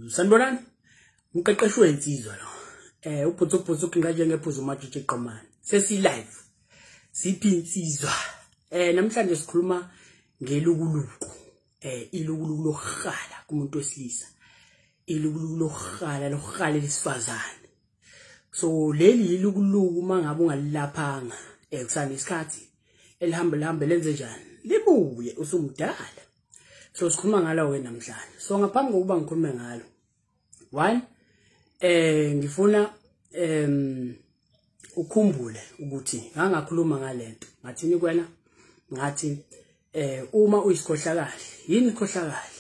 Sanibonani. Umqeqeshi wensizwa lo. Ubhutsu uginqa njengephuzu uMatshitshi Qomane. Sesi live. Siphi insizwa. Namhlanje sikhuluma ngelukuluku. Ilukuluku lokuhala kumuntu wesilisa. Ilukuluku lokuhala lokuhala lesifazane. So leli ilukuluku mangabe ungalilaphanga kusanesikhathi elihamba lihambe lenze njani? Libuye usumdala. So sikhuluma ngalo ke namhlanje. So ngaphambi kokuba ngikhulume ngalo, one ngifuna ukhumbule ukuthi ngangakhuluma ngalento. Ngathini kwena? Ngathi uma uyisikhohlakali, yini ikhohlakali?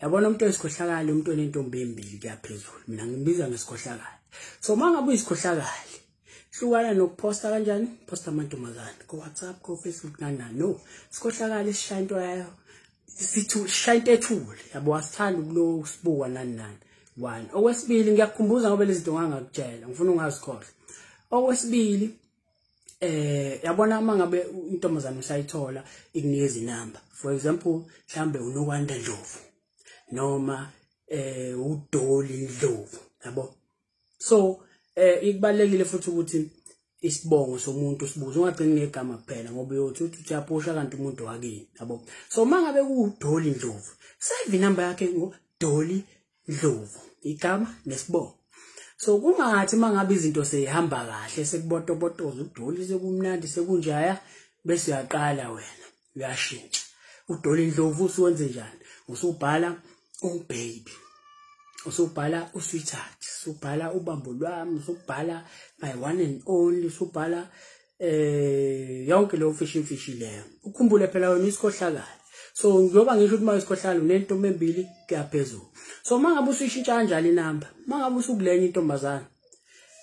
Yabona umuntu oyisikhohlakali umuntu onentombi embili kuyaphezulu. Mina ngimbiza ngesikhohlakali. So mangabe uyisikhohlakali, hlukana nokuposta kanjani? Posta amantombazane ku WhatsApp, ku Facebook, nana no. Sikhohlakali sishaya into yayo. Sithu shaya into ethule. Yabo asithanda ukusibuka nani nani. One. Okwesibili ngiyakukhumbuza ngoba lezi zinto ngangakutshela, ngifuna ungazikhohlwa. Okwesibili yabona mangabe intombazane usayithola ikunikeza inamba. For example, mhlambe uNokwanda Ndlovu noma uDoli Ndlovu, yabo. So ikubalekile futhi ukuthi isibongo somuntu sibuze, ungagcini ngegama kuphela ngoba uyothi uthi uyaphusha kanti umuntu wakini, yabo. So mangabe kuDoli Ndlovu, save inamba yakhe ngoDoli Ndlovu, igama nesibongo. So kungathi mangabe izinto seyihamba kahle sekubotobotoza uDoli sekumnandi sekunjaya bese uyaqala wena uyashintsha. uDoli Ndlovu usuwenze njani? Usubhala ubaby, usubhala usweetheart, usubhala ubambo lwami, usubhala my one and only, usubhala yonke leyo fishi leyo. Ukhumbule phela wena isikhohlakala. So njengoba ngisho ukuthi uma isikhohlakala unentombi embili kuyaphezulu. So mangabe usuyishintsha kanjalo inamba, mangabe usukulenye intombazana,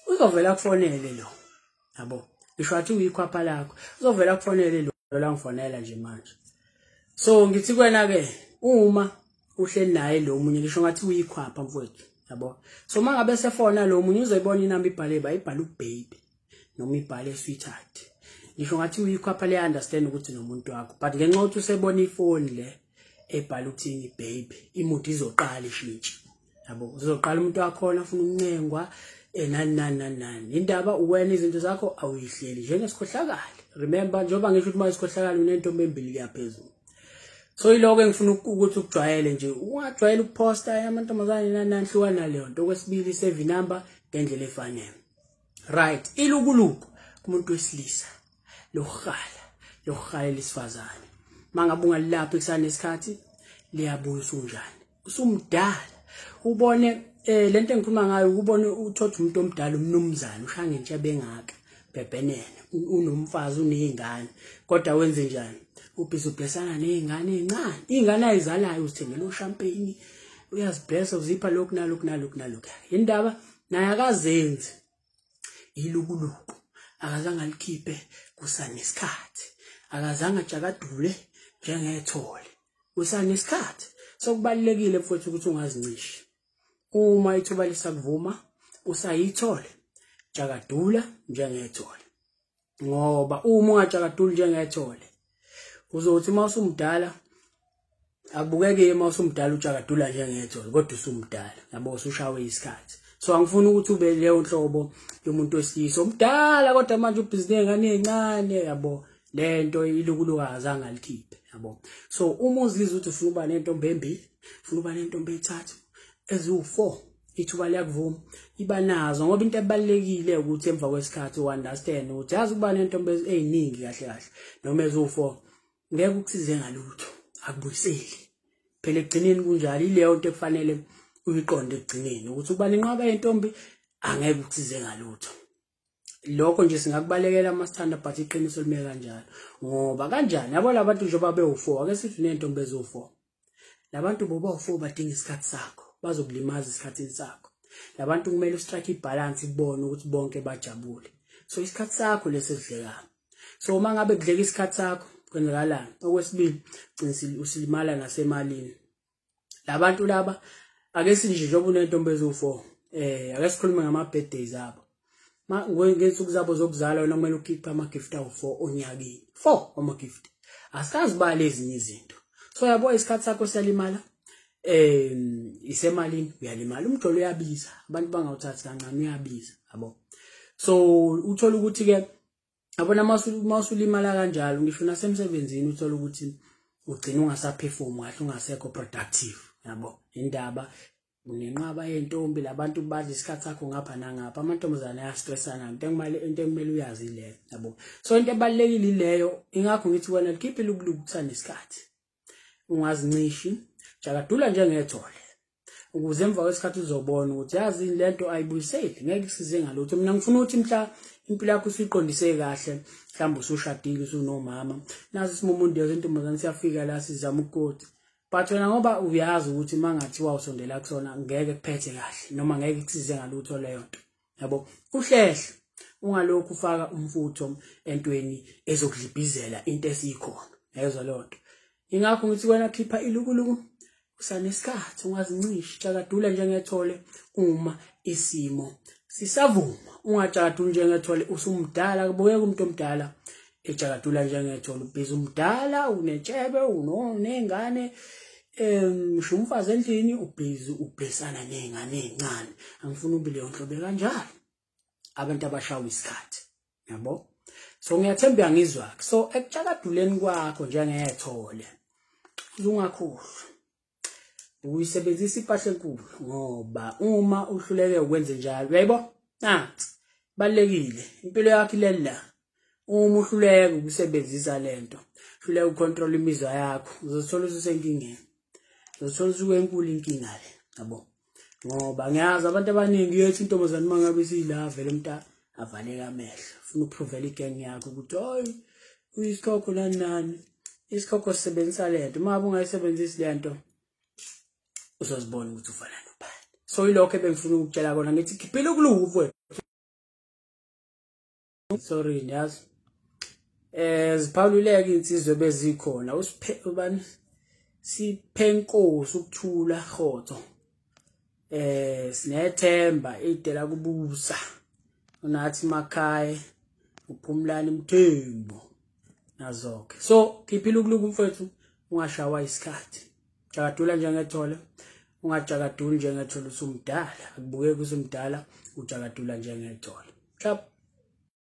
uzovela kufonele lo. Yabo. Ngisho athi uyikhwapha lakho, uzovela kufonele lo la ngifonela nje manje. So ngithi kwena ke uma uhleli naye lo munye ngisho ngathi uyikhwapha mfowethu, yabo. So mangabe sefona lo munye uzoyibona inamba ibhale bayibhala ubaby noma ibhale sweetheart. Ngisho ngathi uyikhwapha le understand ukuthi nomuntu wakho, but ngenxa ukuthi usebona ifoni le ebhala uthini baby, imuthi izoqala ishintshe. Yabo, uzoqala umuntu wakhona ufuna ukuncengwa nani nani nani nani. Indaba uwena izinto zakho awuyihleli njengesikhohlakali. Remember njengoba ngisho ukuthi mayisikhohlakali unentombi embili kuyaphezulu. So iloko engifuna ukuthi ukujwayele nje, ungajwayele ukuposta amantombazane nani nani, hlukana naleyo nto. Okwesibili, save inamba ngendlela efanele. Right, ilukuluku kumuntu wesilisa lokuhala lokuhala lesifazane. Mangabe ungalilaphi kusanesikhathi liyabuya usunjani? Usumdala. Ubone lento engikhuluma ngayo, ukubone uthotha umuntu omdala umnumzane ushaya ngentshebe engaka bhebhenene, unomfazi unezingane, kodwa wenze njani? Ubhizi ublessana nezingane ezincane, izingane ayizalayo uzithengela ushampagne, uyaziblessa uzipha lokhu nalokhu nalokhu nalokhu. Indaba naye akazenzi. Ilukuluku akazange alikhiphe kusanesikhathi, akazange ajakadule njengethole kusanesikhathi. So kubalekile mfowethu ukuthi ungazincishi. Uma ithuba lisakuvuma usayithole, jakadula njengethole. Ngoba uma ungajakaduli njengethole uzothi uma usumdala akubukeke uma usumdala ujakadula njengethole, kodwa usumdala, yabo, usushawe isikhathi. So angifuni ukuthi ube leyo nhlobo yomuntu wesilisa omdala kodwa manje ubhizinesi ngane encane, yabo. Lento ilukuluka azange alikhiphe, yabo. So uma uzizwa ukuthi ufuna uba nentombi embili, ufuna uba nentombi ethathu, eziwu4, ithuba liyakuvuma, iba nazo. Ngoba into ebalekile ukuthi emva kwesikhathi uunderstand ukuthi yazi ukuba nentombi eziningi kahle kahle noma eziwu4 ngeke ukusize ngalutho, akubuyiseli. Phela ekugcineni kunjalo, ileyo nto ekufanele uyiqonde ekugcineni ukuthi ukuba nenqwaba yentombi angeke ukusize ngalutho. Lokho nje singakubalekela masithanda, but iqiniso lime kanjalo. Ngoba kanjani? Yabo labantu njengoba bewu4, ake sithi nentombi eziwu4. Labantu boba u4 badinga isikhathi sakho, bazokulimaza isikhathini sakho. Labantu kumele ustrike ibalance kubona ukuthi bonke bajabule. So isikhathi sakho lesidlekayo. So uma ngabe kudleka isikhathi sakho kwenzakalani? Okwesibili, gcina usilimala nasemalini. Labantu laba ake sinje njengoba unentombi eziwu4, ake sikhulume ngama birthdays abo. Ma ngezinsuku zabo zokuzalwa wena kumele ukhiphe ama gift awu4 onyakeni. 4 ama gift. Asikazi bale ezinye izinto. So yabo isikhathi sakho siyalimala. Isemalini uyalimala, umjolo uyabiza, abantu bangawuthathi kancane, uyabiza yabo. So uthola ukuthi ke yabona mawusulimala kanjalo, ngisho nasemsebenzini uthola ukuthi ugcina ungasaperform kahle, ungasekho productive yabo. Indaba unenqaba yentombi, labantu badla isikhathi sakho ngapha nangapha, amantombazane ayastressana, into ekumele uyazi leyo yabo. So into ebalulekile leyo, ingakho ngithi wena likhiphe ilukuluku kusanesikhathi, ungazincishi, jakadula njengethole, ukuze emva kwesikhathi uzobona ukuthi yazi lento ayibuyiseli, ngeke kusize ngalutho. Mina ngifuna ukuthi mhla impilo yakho usuyiqondise kahle, mhlawumbe usushadile, usunomama, naso isimomondiya sentombazane siyafika la sizama ukukoti, but wena ngoba uyazi ukuthi mangathiwa usondela kusona ngeke kuphethe kahle noma ngeke kusize ngalutho leyo nto yabo, uhlehle ungalokhu ufaka umfutho entweni ezokudlibhizela into esikhona, yezwa leyo nto. Ingakho ngithi wena khipha ilukuluku usanesikhathi, ungazincishi, jakadula njengethole uma isimo sisavuma, ungajakaduli njengethole usumdala. Kubukeka umuntu omdala ejakadula njengethole, ubhizi umdala, unetshebe, unengane, ngisho umfazi endlini, ubhizi ubhesana nezingane ezincane. Angifuni ube leyo nhlobo kanjalo, abantu abashawa isikhathi yabo. So ngiyathemba uyangizwa. So ekujakaduleni kwakho njengethole ungakhohlwa ukuyisebenzisa impahla enkulu, ngoba uma uhluleke ukwenze njalo, uyayibo nansi balekile impilo yakho ileli la. Uma uhluleke ukusebenzisa lento, uhluleke ucontrol imizwa yakho, uzothola ususenkingeni, uzothola usukenkulu inkinga le yabo. Ngoba ngiyazi abantu abaningi yethi intombazane mangabe siyila vele umuntu avaleka amehlo, ufuna ukuprovela igang yakho ukuthi hayi uyisikhokho nani nani, isikhokho sisebenzisa lento, uma ungayisebenzisi lento uzozibona ukuthi ufana nobani. So ilokho ebengifuna ukukutshela kona, ngithi khiphile ukuluvu mfowethu. Sorry ngiyazi ziphawululeke insizwe bezikhona, usiphe ubani siphenkosi ukuthula khotho, sinethemba idela kubusa unathi makhaya uphumlani Mthembu nazoke. So khiphile ukuluku mfowethu, ungashawa isikhathi, jakadula njengethole, ungajakaduli njengethole usumdala, akubukeki usumdala, ujakadula njengethole. Chap.